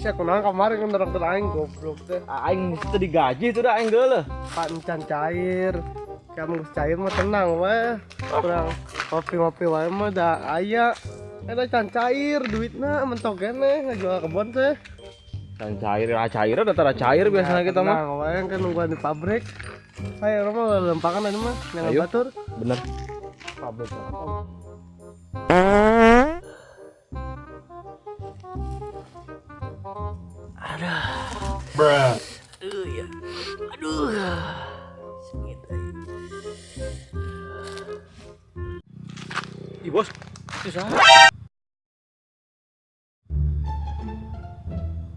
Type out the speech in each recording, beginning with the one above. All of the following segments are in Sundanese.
Sia kunaon kemarin ngerak aing goblok teh. Aing teu digaji itu dah aing geuleuh. Pan can cair. Kamu geus cair mah tenang weh. Kurang ngopi-ngopi wae mah da aya. Eta can cair duitna mentok keneh ngajual kebon teh. Can cair, ah cair udah tara cair biasanya kita mah. Tenang wae kan nungguan di pabrik. Ayo rumah lempangan ini mah yang Ayo. batur. Bener. Pabrik. Aduh ya. Aduh. Sengit aing. Ih, bos. Itu saha?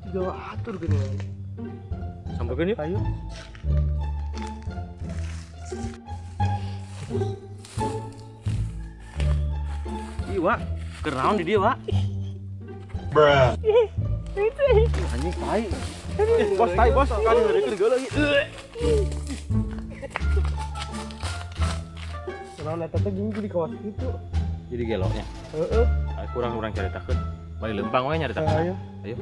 Tiga atur gini. Sampeurkeun yuk. Ayo. Ih, Wak. Keur naon di dieu, Wak? Anjing tai. Ih, bos, tai, bos. Kali ngeurekeun geuleuh ieu. Kunaon eta teh gini jadi kawas kitu. Jadi geloknya. Heeh. Ayo kurang-kurang caritakeun. Bari lempang we nyaritakeun. Ayo. Ayo.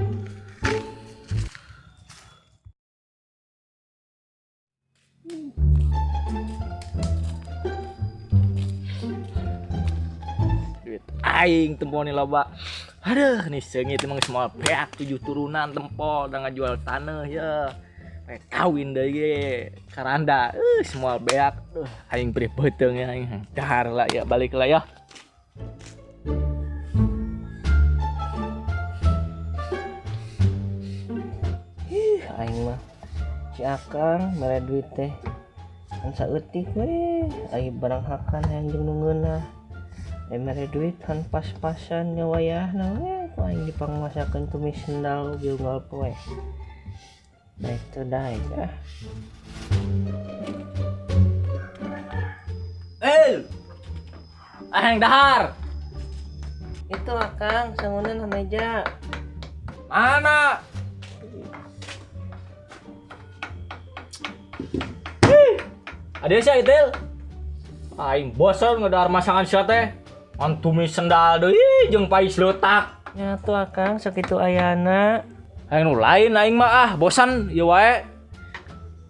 Duit aing tempo nih loba. Aduh, nih seungit emang semua beak 7 turunan tempo udah ngajual tanah ya. Rek kawin deui ge karanda. Semua beak. Duh, aing beri beuteung ya aing. Dahar lah ya balik lah ya. Ih, aing mah si Akang mere duit teh kan saeutik we, ai barang hakan hayang jeung nu ngeunah. Ai mere duit kan pas-pasan nya wayahna we, ku aing dipangmasakeun tumis sendal unggal poe. Baik teu daek ah. Eh. Aing dahar. Itu Akang sangunan na meja. Mana? Ada sia itu. Aing bosan ngedahar masakan sia teh. Ngan tumis sendal deui jeung pais leutak. Nya tuh Akang sakitu ayana. Aing nu lain aing mah ah bosan ieu wae.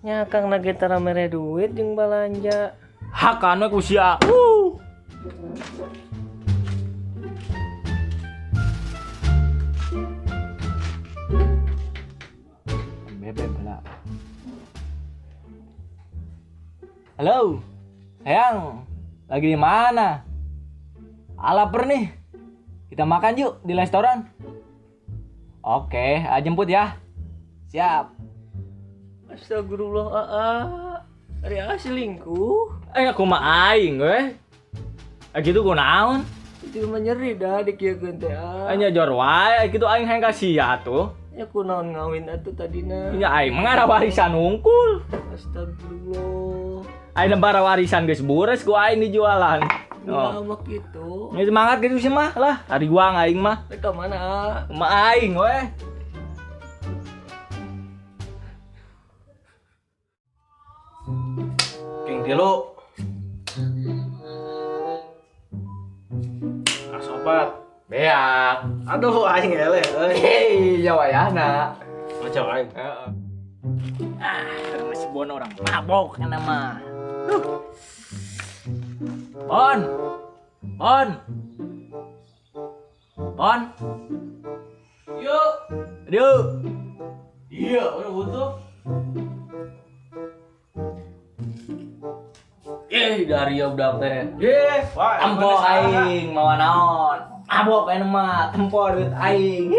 Nya Akang lagi tara mere duit jeung balanja. Hakan we ku sia. Bebe bala. Halo, sayang, lagi di mana? Lapar nih. Kita makan yuk di restoran. Oke, jemput ya. Siap. Astagfirullah, aa. Ari aa selingkuh. Aku mah aing we. Gitu ku naon? Itu mah nyeri dah dikieukeun teh. Nya jor wae, kitu aing hayang ka sia tuh. Ya kunaon ngawin atuh tadina. Nya aing mah ngara warisan hungkul. Astagfirullah. Aing bara warisan geus bures ku aing dijualan. Oh. Mah kitu. Nya semangat gitu sih mah lah, ari guang aing mah. Rek ka mana? Mah aing we. King tilu. Asopat. Beak. Aduh, aing eleh euy. Hei, ya wayahna. Macam aing. Heeh. Ah, masih bon orang mabok kana mah. Bon. Bon. Bon. Yuk. Aduh. Iya, udah butuh. Ih, dari ya budak teh. Ye, wah, Tempo aing mawa naon? Mabok aing mah, tempo duit aing.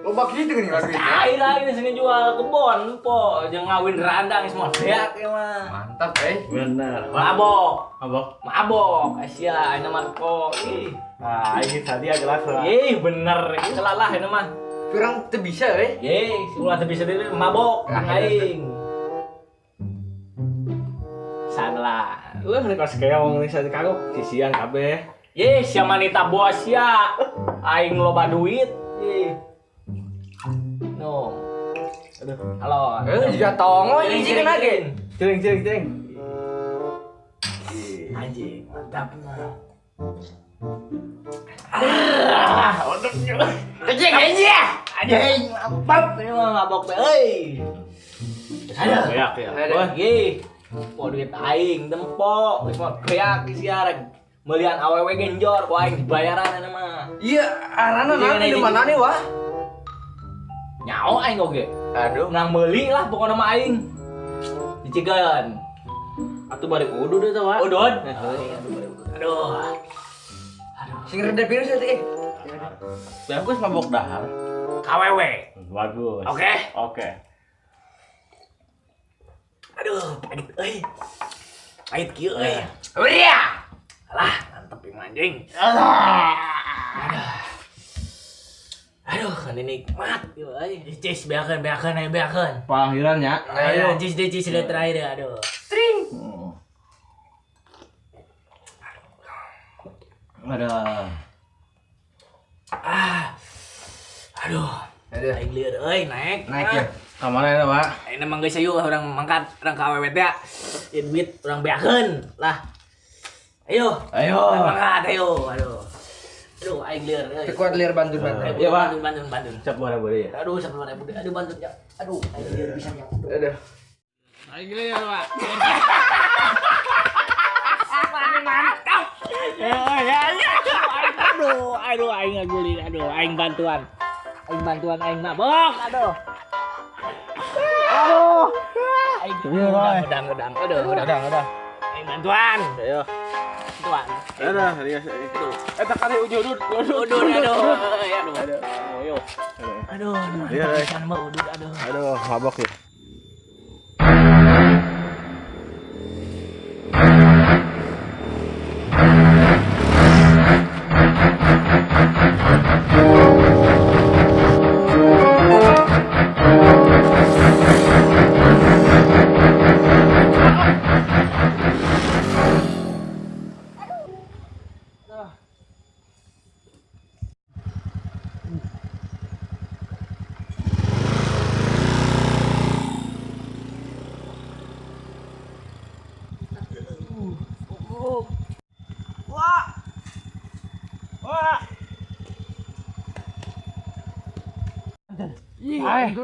Loba kitu geuning lagi. Cair aing sini jual kebon tempo jeung ngawin randang semua beak ieu mah. Mantap, eh. Bener. Mabok. Mabok. Mabok, asia aing mah tempo. Ih. Nah, ini tadi jelas lah. Ih, bener. Celah lah ini mah. Kurang teu bisa euy. Ye, ulah teu bisa deui mabok aing. Salah. Lu nih kos keong nih saya kagok sisian kabeh. Ye, sia manita bos ya. Aing loba duit. Ye. No. Aduh. Halo. Juga tongo ini kena ge. Cering cering cering. Anjing, mantap mah. Ah, Kecing aja. Anjing, mantap ini mah mabok teh euy. Aduh, Beak ya. wah, ye. Po duit aing tempo, geus mah beak sia rek meulian awewe genjor ku aing dibayaran ana mah. Iya, arana Iya, naon di mana nih wah? Nyaho aing oge. Aduh. Menang meuli lah pokokna mah aing. Dicigeun. Atuh bari udud eta, Wak. Udud. Aduh. Sing reda virus teh. Bagus mabok dahar. KWW. Bagus. Oke. Oke. Aduh, pahit euy. Pahit kieu euy. Uriah. Alah, mantep ieu anjing. Aduh. Aduh, kan ini nikmat ieu euy. Cis beakeun beakeun aya beakeun. Panggilan ya. Ayo, cis deh cis deh terakhir ya, aduh. Aduh. Ah. Aduh. Aduh. Aing lieur euy, naik. Naik ya. Ka mana eta, Pak? Aing mah geus ayo urang mangkat urang ka awewe teh. Ieu duit urang beakeun lah. Ayo. Ayo. Urang mangkat ayo. Aduh. Aduh, aing lieur euy. Kuat liar bantu bantu. Iya, Pak. Bantu bantu bantu. Cap boleh boleh ya. Aduh, 10.000 deh. Aduh, bantu ya. Aduh, aing lieur pisan ya. Aduh. Aing lieur, Pak. Mantap. Aduh, aduh aing ngaguling, aduh aing bantuan. Aing bantuan aing mabok, aduh. Aduh. Aing udang, udang, aduh, udang. Aing bantuan. Ayo. Bantuan. Aduh, serius. Eta kali ujud udud. Udud, aduh, aduh. Ayo. Aduh, mantap pisan mah udud, aduh. Aduh, mabok ya.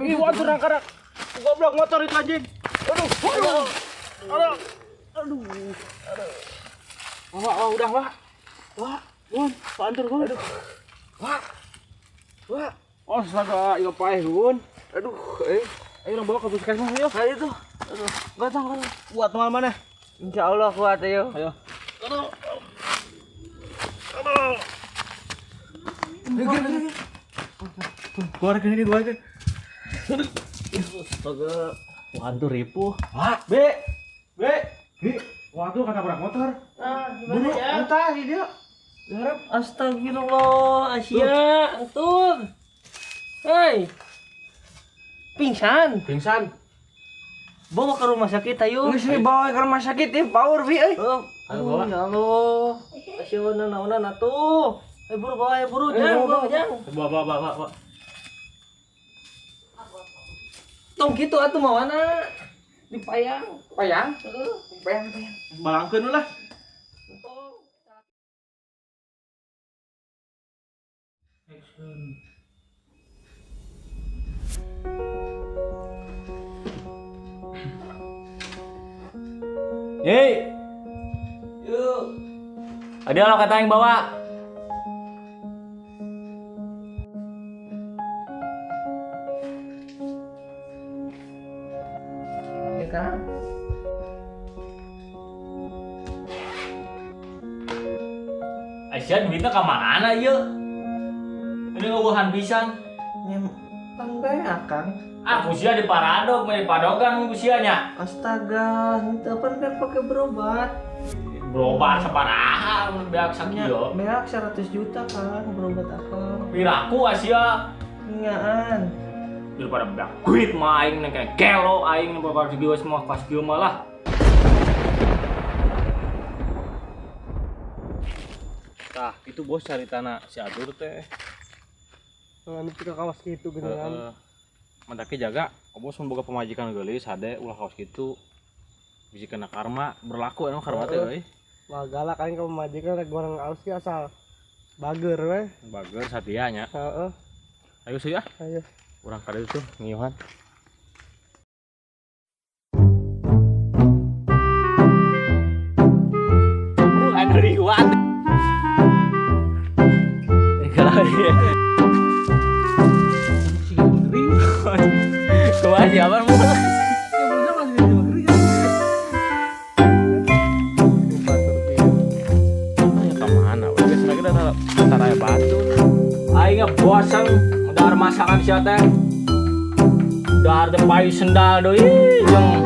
Ih, waduh rangkarak. Goblok motor itu anjing. Aduh, aduh. Aduh. Aduh. Aduh. Wah, wah, udah, wah. Wah, Gun, pantur, Gun. Aduh. Wah. Wah. Oh, astaga, ieu paeh, Gun. Aduh, Ayo orang bawa ke puskesmas ayo. Ayo tuh. Aduh, gatang, gatang. Kuat mal mana? Insya Allah kuat ayo. Ayo. Aduh. Aduh. Aduh. Keluar ke ini, keluar ke. Astaga. Wah, antur ripuh. Wah, B. B. B. Wah, tuh kata berak motor. Ah, gimana ya? Entah, dia. Harap astagfirullah, Asia, antur. Hei. Pingsan. Pingsan. Bawa ke rumah sakit ayo. Geus bawa ke rumah sakit ieu power bi euy. Oh, aduh, ya Allah. Asia naonan atuh. Eh buru bawa ya buru, jang, bawa jang. Bawa bawa bawa bawa. Tong gitu atuh mawana. Dipayang. Payang? Heeh, payang payang. Balangkeun lah. Action. Hei. Yuk. Ada lo kata yang bawa. Ya kan? Aisyah duitnya ke mana ieu? Ini ngeueuhan pisan. Nyempan bae akang. Ah, kusia di paradok, di padogan kusianya. Astaga, henteu pan beak pake berobat. Berobat sabaraha mun beak sakieu? Beak 100 juta kan berobat akang. Piraku Asia. Nyaan. Daripada beak duit mah aing neng gelo aing bakal digeus mah pas kieu mah lah. Tah, itu bos cari tanah si Adur teh. Anu pika kawas kitu geuningan. Mantaki jaga, bos mun boga pamajikan geulis hade ulah kawas kitu. Bisi kena karma, berlaku emang karma teh euy. Wah galak aing ka pamajikan rek goreng alus ge asal bager we. Bager satia nya. Heeh. Ayo sih ah. Ayo. Urang ka ditu tuh ngiuhan. Aduh, anu liwat. Eh, kalau dia. Kumaha siapa mu? Batur kieu. Ya ka mana we geus lagi da tara aya batu. Aing bosan dahar masakan sia teh. Dahar teh pai sendal deui jeung